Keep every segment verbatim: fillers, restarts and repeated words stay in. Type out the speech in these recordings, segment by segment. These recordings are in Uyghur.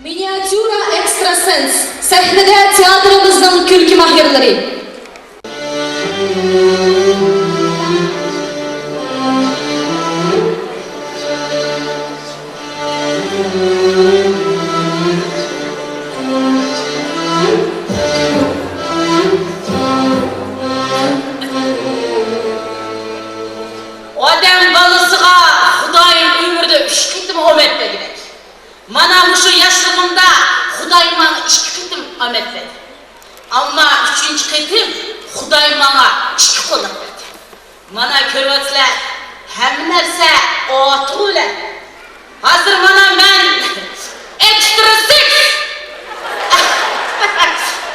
مىنىياتيۇرا ئېكستراسېنس، سەھنىدە تىياتىرىمىزنىڭ كۈلكە ماھىرلىرى. ئادەم بالىسىغا خۇدايىم ئۆمرىدە ئۈچ قېتىم ئامەت بەرگۈدەك. مانا مۇشۇ ياشلىقىمدا خۇدايىم ماڭا ئىككى قېتىم ئامەت بەردى. ئەمما ئۈچىنچى قېتىم خۇدايىم ماڭا ئىككى قوللۇق بەردى. مانا كۆرۈۋاتىسىلەر، ھەممە نەرسە ئاتىغۇ بىلەن. ھازىر مانا مەن ئېكستراسېنس.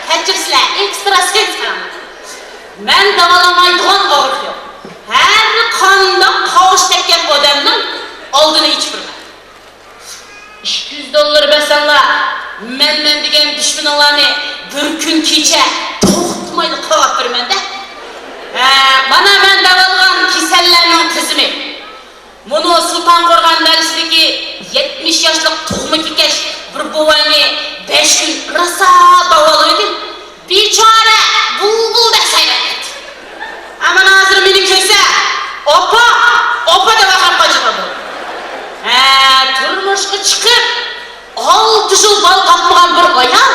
كەچۈرسىلەر، ئېكستراسېنس. مەن داۋالىمايدىغان ئاغرىق يوق. ھەر قانداق قاۋۇش تەگكەن ئادەمنىڭ ئالدىنى ئېچىپ بېرىمەن. ئىككى يۈز دوللار بەرسەڭلار، مەن، مەن دېگەن دۈشمىنىڭلارنى بىر كۈن كېچە توختىمايلا قىرغاپ بېرىمەن-دە. ھە، مانا مەن داۋالىغان كېسەللەرنىڭ تىزىمى. مۇنۇ سۇلتان قورغان دەرىسىدىكى يەتمىش ياشلىق تۇغما كېكەچ بىر بوۋاينى بەش كۈن راسا داۋالىۋىدىم. بىچارە بۇلبۇلدەك سايراپ كەتتى. ئەمما ھازىر مېنى كۆرسە، «ئاپا، ئاپا» دەپ ۋارقىراپ قاچىدۇ. ھە، تۇرمۇشقا چىقىپ، ئالتە يىل بالا تاپمىغان بىر ئايال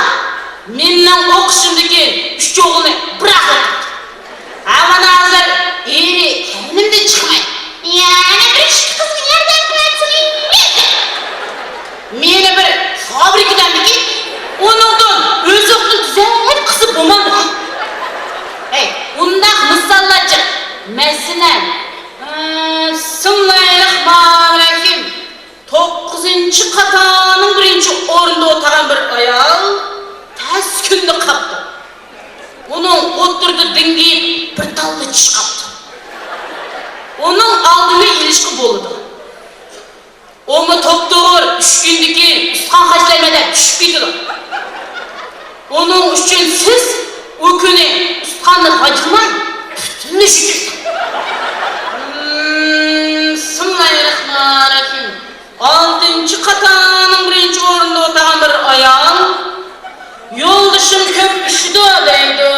مېنىڭ ئوقۇشۇمدىكى ئۈچ ئوغۇلنى بىراقلا تاپتى. ھە، مانا ھازىر ئېرى كەينىمدىن چىقماي، يەنە بىر ئىككى قىزنى ياردەم قىلىۋەتسىلى. مېنى بىر فابرىكىدىن بېكىت، ئۇنىڭدىن ئۆزۈڭنى تۈزەت قىزى بولمامدۇ؟ ھەي، ئۇنداق مىساللار جىق. مەسىلەن، بىسمىللاھىررەھمانىررەھىم. توققۇزىنچى قاتارنىڭ بىرىنچى ئورنىدا ئولتۇرغان بىر ئايال تەس كۈندە قاپتۇ. ئۇنىڭ ئوتتۇرىدا دىڭگىيىپ بىر تاللا چىش قاپتۇ. ئۇنىڭ ئالدىنى ئېلىشقا بولىدۇ. ئۇمۇ توپتوغرا ئۈچ كۈندىن كېيىن ئۇستىخان خەجلەيمەن دەپ چۈشۈپ كېتىدۇ. ئۇنىڭ ئۈچۈن سىز ئۇ كۈنى ئۇستىخاننى خەجلىمەي پۈتۈنلەي شۈچۈرۈپ. بىسمىللاھىررەھمانىررەھىم. ئالتىنچى قاتارنىڭ بىرىنچى ئورنىدا ئولتۇرغان بىر ئايال، «يولدىشىم كۆپ ئىچىدۇ» دەيدۇ.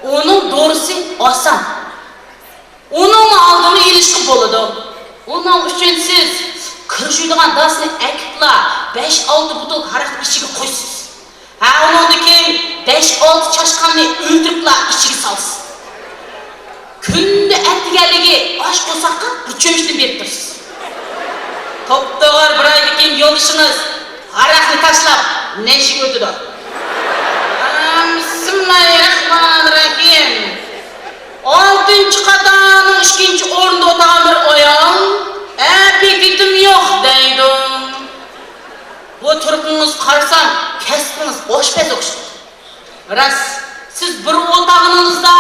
ئۇنىڭ دورىسى ئاسان. ئۇنىڭ ئالدىنى ئېلىشقا بولىدۇ. ئۇنىڭ ئۈچۈن سىز كىر جۇيىدىغان داسنى ئەكىپلا بەش-ئالتە بوتۇلكا ھاراقنى ئىچىگە قۇيىسىز. ھە، ئۇنىڭدىن كېيىن بەش-ئالتە چاشقاننى ئۆلتۈرۈپلا ئىچىگە سالىسىز. كۈندە ئەتىگەنلىكى ئاش قورساققا بىر چۆمۈچنى بېرىپ تۇرىسىز. توپتوغرا بىر ئايدىن كېيىن يولدىشىڭىز ھاراقنى تاشلاپ نەشىگە ئۆتىدۇ. بىسمىللاھىررەھمانىررەھىم. ئالتىنچى قاتارنىڭ ئىككىنچى ئورنىدا ئولتۇرغان بىر ئايال، «ئاپېتىتىم يوق» دەيدۇ. بۇ تۇرقىڭىزغا قارىسام، كەسپىڭىز ئاشپەز ئوخشايدۇ. راست، سىز بىر ئولتۇرغىنىڭىزدا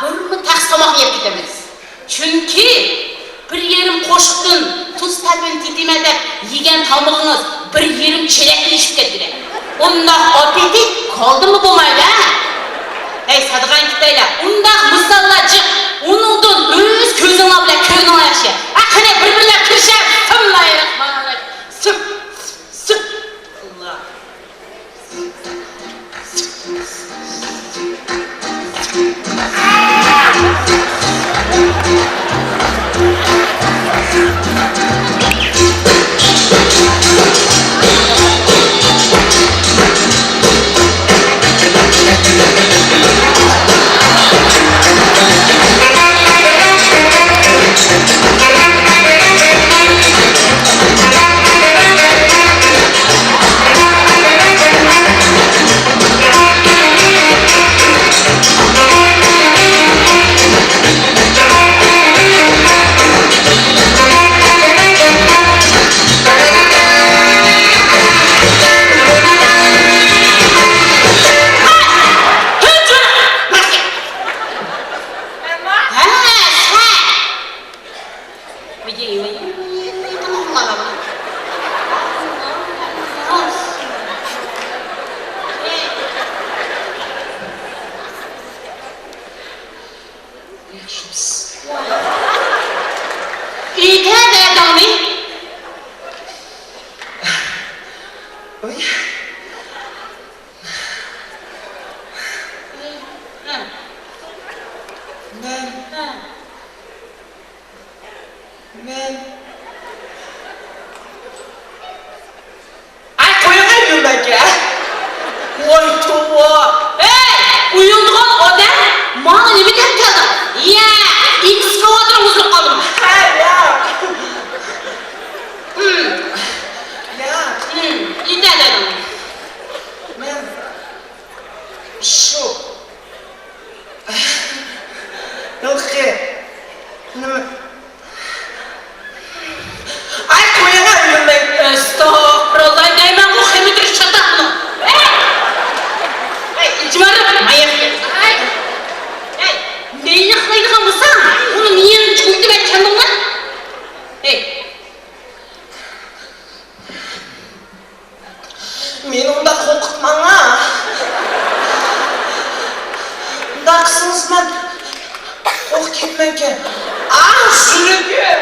بىرمۇ تەخسە تاماق يەپ كېتەمسىز. چۈنكى بىر يېرىم قوشۇقتىن تۇز تەپىنى تېتىيمەن دەپ يېگەن تامىقىڭىز بىر يېرىم چېلەكنى ئېشىپ كەتكۈدەك. ئۇنداق ئاپېتىت كالدىنمۇ بولمايدۇ، ھە؟ ھەي، سادىغان كېتەيلى. ئۇنداق مىساللار جىق. ئۇنىڭدىن ئۆز كۆزۈڭلار بىلەن كۆرگىنىڭلار ياخشى. ھە، قېنى، بىر-بىرلەپ كىرىشەر. بىسمىللاھىررەھمانىررەھىم. سۈپ، سۈپ. مەن، مەن. ئاي، قويۇڭ ئەي، يۈرمەيكە. ۋاي توۋا. ھەي، ئۇيۇلىدىغان ئادەم، ماڭا نېمە دەپ كەلدىڭ؟ يە، ئېكسكاۋاتور بۇزۇلۇپ قالدىمۇ؟ ھە، يا. ھىم. يا. ھىم، يېتەر دەيدىغان. مەن شۇ ھېلىقى نېمە؟ ئاي، قويۇڭ ئەي، ئۈنىمەي. ئەستەغپۇرۇللا دەيمەنغۇ، خېمىدىر چاتاقنىڭ. ئەي، ئىجمارىپ، ماياق. ئەي، ئەي، نېنى قىلايدىغان بولساڭ، ئۇنى مېنىڭ چوڭىتىپ ئەتكەندىڭلار. ئەي. مېنى ئۇنداق قورقۇتماڭا. ئۇنداق قىلسىڭىز مەن قورقۇپ كېتىمەنكەن. ئاھ، يۈرىكىم.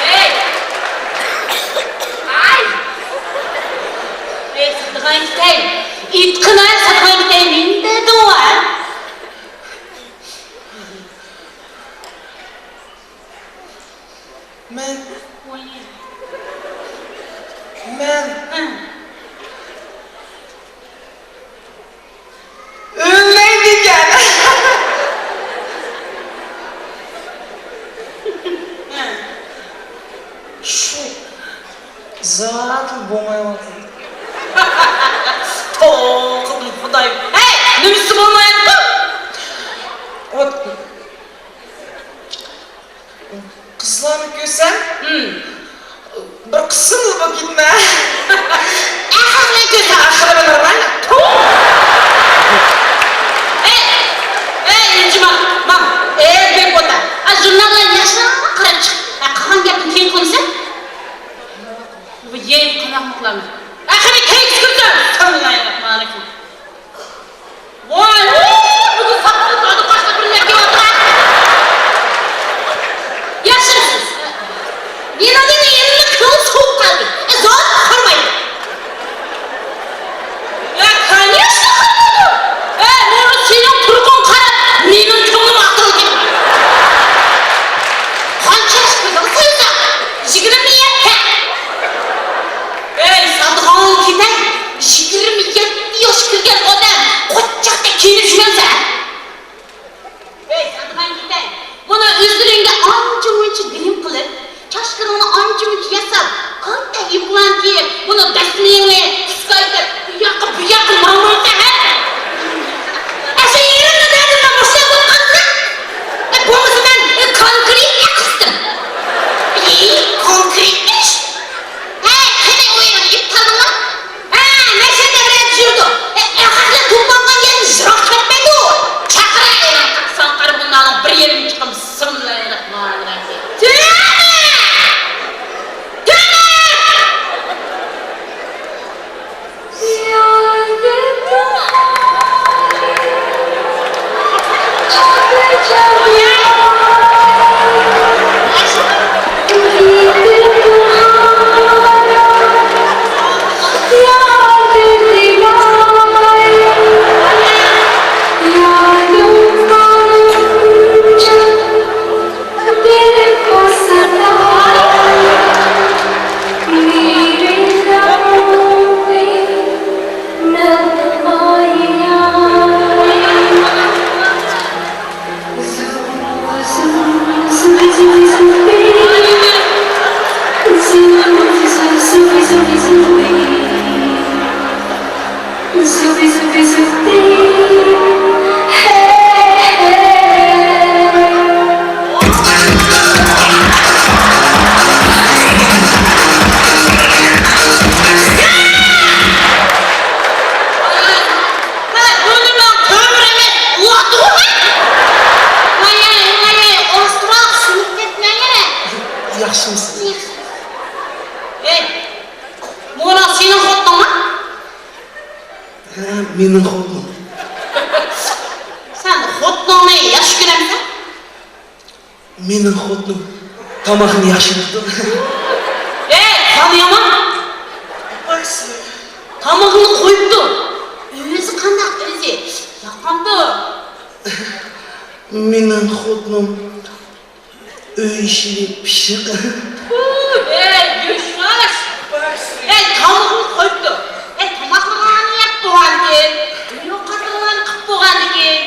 ھەي! ئاي! ھەي، ساتىدىغان كېتەي. ئېيتقىنا، ساتىدىغان كېتەي، نېمە دەيدۇ، ھە؟ مەن، مەن ئۆلمەيدىكەن. شۇ زادى بولمايۋاتىدۇ. توقۇدۇم خۇدايىم. ھەي، نېمىسى بولمايۋاتىدۇ؟ قىزلارنى كۆرسەم، ھىم، بىر قىسىملا بولۇپ كېتىمەن. ئەخمەقنى كۆرسەم، ئاخىرى نورمال. ھەي، ھەي، ئىنجىما، ماڭ، ئەدەپ ئولتۇر. ئا، ژۇرناللارنى ياخشىراق قاراپ چىق. ئا، قالغان گەپنى كېيىن قىلىسەن. بۇ يەنە قانداق ماقۇللارمۇ؟ ئا، قېنى، كەينىگە كىرسەن. بىسمىللاھىررەھمانىررەھىم. ۋاي، ۋۇ، بۈگۈن ساققىلى تاغدا قاشلاپ بىرلەپ كېلىۋاتىدۇ. ياخشىمۇسىز؟ مېنىڭدىن ئىللىق كۆڭۈل سوۋۇپ قالدى. ئە، زادى قارىمايدۇ. يا، كانېشنا قارىمايدۇ. ئە، مانا سېنىڭ تۇرقۇڭغا قاراپ، مېنىڭ كۆڭلۈم ئاقتىلىپ كېتىدۇ. قانچە ياش كۆزۈڭ سايسا؟ يىگىرمە يەتتە. ئەي، ساتىدىغان كېتەي، يىگىرمە يەتتە ياش كىرگەن ئادەم قوچاقتەك كىيىنىپ يۈرمەمسەن؟ ئەي، ساتىدىغان كېتەي، مانا ئۆزلىرىڭگە ئانچە-مۇنچە گىرىم قىلىپ، چاچلىرىڭنى ئانچە-مۇنچە ياساپ، قانتە يۇقىلارنى كىيىپ، مانا دەسمىيىڭنى قىسقارتىپ، ئۇ ياققا، بۇ ياققا ماڭمامسەن، ھە؟ ئەشۇ يېرىمنى دەردىمدىن باشلاپ بولغانسەن. ئە، بولمىسا مەن، ئە، كونكرېتنى قىستىم. ئى، كونكرېتنى؟ ھە، قېنى ئويۇننى يېپىپ قالدىڭلار؟ ھە، مەشەدە بىلەن يۈرىدۇ. ئە، ئەخەتلەر توپلانغان يەردىن يىراق كەتمەيدۇ. چاقىراي ئويۇن قىلساڭ قارا بۇنداقنىڭ بىر يېرىمى چىقىم. بىسمىللاھىررەھمانىررەھىم. تۆمۈر! تۆمۈر! ياخشىمۇسىز؟ ھەي، مانا سېنىڭ خوتۇنۇڭمۇ؟ ھە، مېنىڭ خوتۇنۇم. سەن خوتۇنۇڭنى ياخشى كۆرەمسەن؟ مېنىڭ خوتۇنۇم تاماقنى ياخشى يەيدۇ. ھەي، قان يامان. تامىقىنى قويۇپتۇ. ئۆزى قانداق ئۆزى؟ ياقامدۇ؟ مېنىڭ خوتۇنۇم ئۆي ئىشىنى پىششىق. ھۇ، ھەي، يوشۇرۇش. ھەي، تامىقىنى قويۇپتۇ. ھەي، تاماقلىغاننى يەپ بولغاندىكىن، ئۆي ئوقاتلىغان قىپ بولغاندىكىن.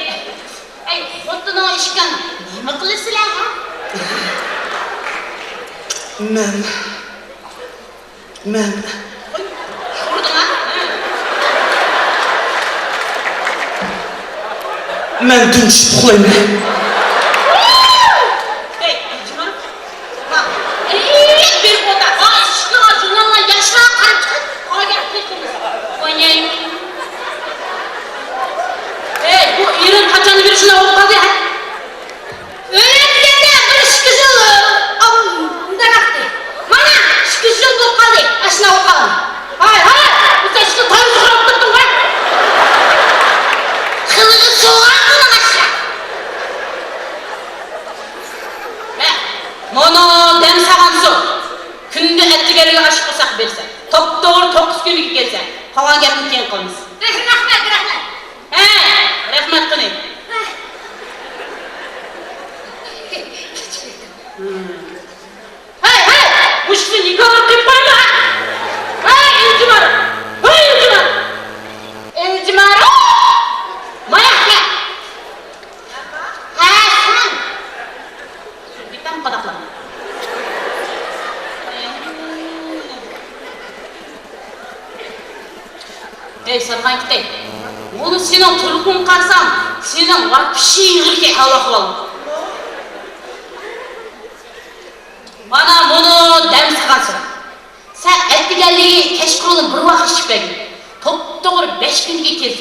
ھەي، خوتۇنۇڭ ئىشكەن نېمە قىلىسىلەر، ھە؟ مەن مەن. قوي، ئۇردۇڭا. مەن دۈم چۈشۈپ ئۇخلايمەن. ھەي، ئىجمار. ۋاھ، ئەي، بېرىپ ئولتۇر. ھا، ئىشىكنىڭ ئالدىغا ياخشىراق قاراپ چىقىپ، قاگەپ كەتتىڭىز. قوياي. ھەي، بۇ ئېرىڭ قاچان بېرى شۇنداق بولۇپ قالدى، ھە؟ ئۆيلەنگەندە بىر ئىككى يىل، ئام، مۇنداق ۋاقتى. مانا، ئىككى يىل بولۇپ قالدى، ئاشۇنداق بولۇپ قالغان. ھاي، ھاي، بۇ تاشقى تاينى سوراپ تۇردۇڭ، ھە؟ قىلىقى سوغان بۇنىڭ ئاشۇ. ھە، مانا دەم سالغان سۇ. كۈندە ئەتىگەنلىكى ئاشلىق قورساق بېرىسەن. توپتوغرا توققۇز كۈنلۈككە كەلسەن. قالغان گەپنى كېيىن قىلىمىز. رەھمەت، رەھمەت. ھە، رەھمەت قېنى؟ ھەي، ھەي، مۇشۇ نىكاھلار قىلىپ قويما. ھەي، ئىلتىمار. ھەي، ئىلتىمار. ئىلتىمار. ماياق كەل. ھە، سەن. بىتام قاداقلار. ھەي، سارغان كېتەي. مۇنۇ سېنىڭ تۇرقۇڭغا قارىسام، سېنىڭ ۋاپشى يىغىركەي ئاۋاق بول. مانا مۇنۇ دەم سالغان سۇ. سەن ئەتىگەنلىكى كەچقۇرۇن بىر ۋاق ئىچىپ بەرگىن. توپتوغرا بەش كۈنگە كېلىپ